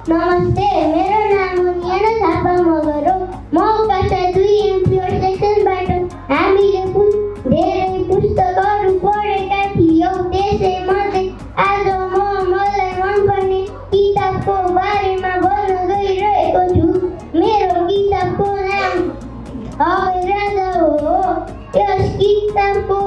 नमस्ते, मेरो नाम हो नियाना थापा मगर हो। म कक्षा 2 एमप्योर सेक्सनबाट। हामीले धेरै पुस्तकहरू पढेका थियौँ। त्यसैमध्ये आज मलाई मनपर्ने किताबको बारेमा भन्न गइरहेको छु। मेरो किताबको नाम अभय राजा हो। यस किताबको